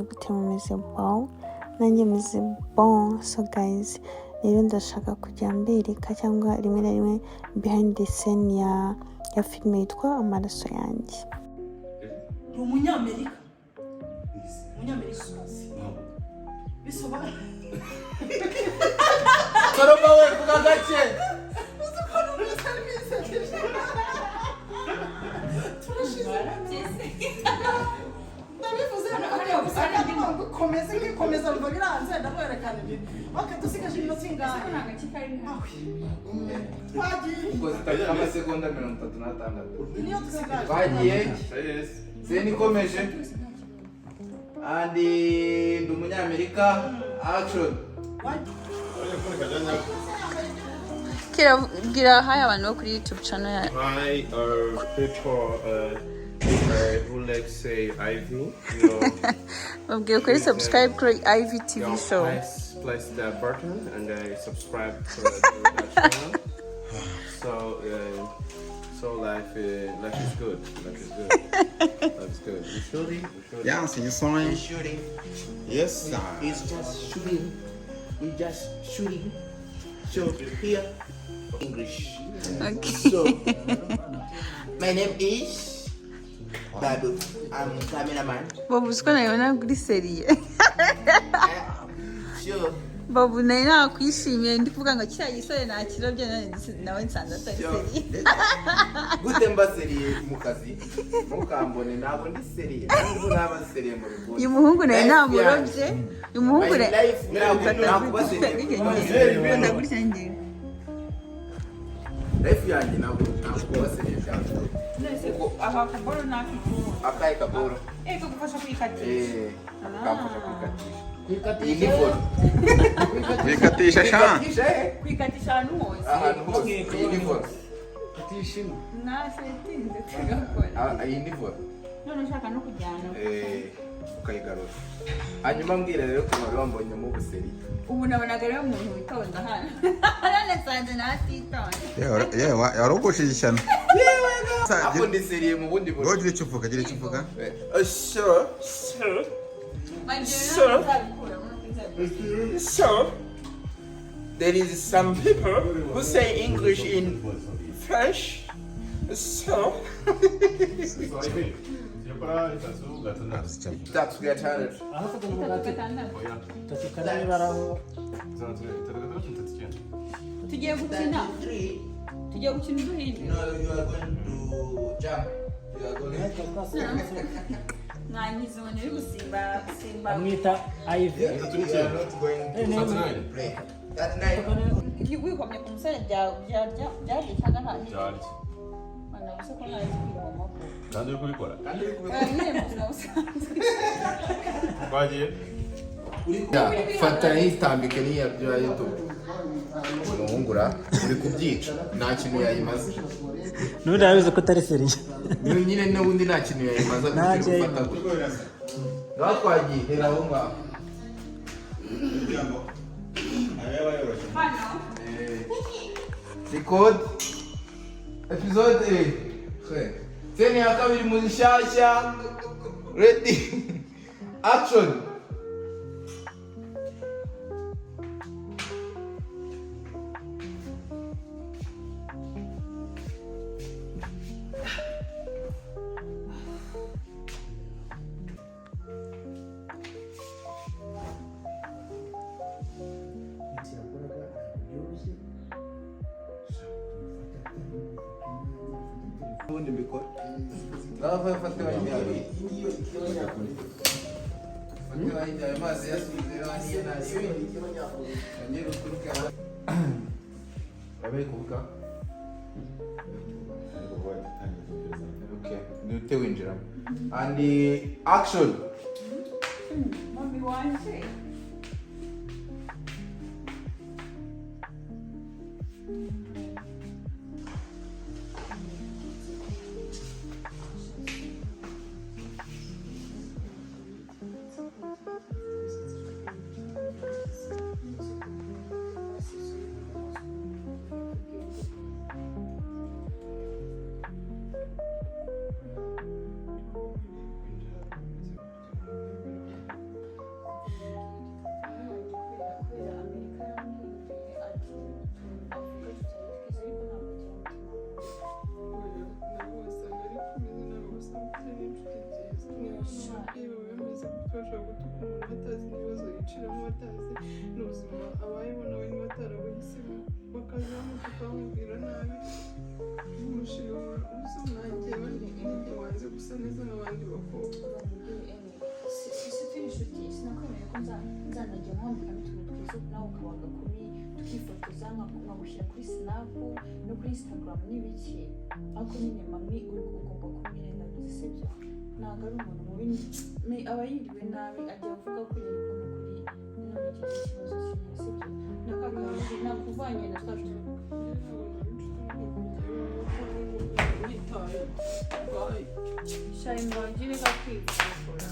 Gute? Mumeze bon? Nanjye meze bon. So guys, rero ndashaka kujya mbereka cyangwa rimwe na rimwe behind the scene ya filime yitwa Amaraso Yanjye. Ni Umunyamerika, Umunyamerikakazi bisobanura. Soroma we, vuga gake. Uzi ukuntu bisa bisekeje? Turashize, ndabivuze hano guseka, nkomeze nkikomeza, biva biranze, ndamwerekana ibi. Ok, dusigaje iminota ingahe? Twagiye. Ubwo zitagira amasegonda 36. Niyo dusigaje. Twagiye, scene ikomeje. Andi ndi Umunyamerika, action. Bwira hi abantu bo kuri YouTube channel ya. Hi, people who like say Ivy, Babwiye kuri subscribe kuri Ivy TV Show. Press the button and subscribe to that channel. So life is good. Life is good. Life is good. We shooting. We shooting. Yeah, see you soon. Shooting. Yes, sir. It's just shooting. We just shooting. So here, English. Okay. So my name is Babu. I'm cameraman. Bobo, uziko nabibona kuri sérieux. Sure. Babu, nari nakwishimiye, ndi kuvuga ngo kiriya gisore nakirobye, none nawe nsanze atari sérieux. Gute mba sérieux mu kazi? Ntukambone, ntabwo ndi sérieux. Ntabwo naba sérieux mu rugo. Uyu muhungu nari namurobye, uyu muhungu. My life, ntabwo nakuba sérieux. Fata gutya ngewe. Life yanjye ntabwo kuba sérieux cyane. Aka kaboro ni ak'igihugu. Akahe kaboro? Eh, kagufasha kwikatisha. Eh, kamfasha kwikatisha. Iyi ni volant. Wikatisha sha. Kwikatisha, eh? Kwikatisha ahantu hose. Ahantu hose. Iyi ni volant. Nasetinze tugakora. Ah, iyi ni volant. None ushaka no kujyana. Eh, ukayigarura. Hanyuma mbwira rero ukuntu wari wambonyemo ubusérieux. Ubu nabonaga rero umuntu witonda hano, none nsanze nawe atitonda. Yewe yewe, warugushije ishyano. Ako ndi sérieux mu bundi buryo. Wowe gira icyo uvuga, gira icyo uvuga. Sure. Sure. So, there is some people who say English in French. So, that's gatandatu. 3, 6. Tugiye gukina, tugiye gukina uduhinde. No, you are going to jump. You are going to. Mwangiza umuntu uri gusimba gusimba. Bamwita Ivy. You are not going to play. That night. Wikomye ku musore byarya byarya cyangwa nta Mana, gusa ko ntazi kwigoma ko. Kandi uri kubikora. Kandi uri kubikora. Nyine mu buzima busanzwe. Twagiye. Fata yitambike n'iya bya YouTube. Umuhungura uri kubyica, nta kintu yayimaze. N'ubundi arabizi ko utari sérieux. Nyine n'ubundi nta kintu yayimaze. Nta gutyo kintu. Gufata gutya. Ngaho twagiye, hera aho ngaho. Hano. Record episode scene ya kabiri mu zishyashya, ready, action. Yakoraga ntabwo byoroshye. Ubundi mbikora, ngaho fate wajyaye, fate wajyaye, amazi yasubize hariya, nta yongere uturuke aho urabe kuvuga. Okay, nihute winjiramo and action. Mami wanje. Tukifotoza, nkagushyira kuri Snap no kuri Instagram n'ibiki. Ariko nyine mami, uri ugomba kumwirengagiza, sibyo? Ntabwo ari umuntu mubi, aba yiriwe nabi, ajya avuga ko nyine ko ni ukuri none iki kibazo kinini, sibyo? Nakakaje nakuvanye na twa Witaye. Shayi, mwagire kakwivumbura.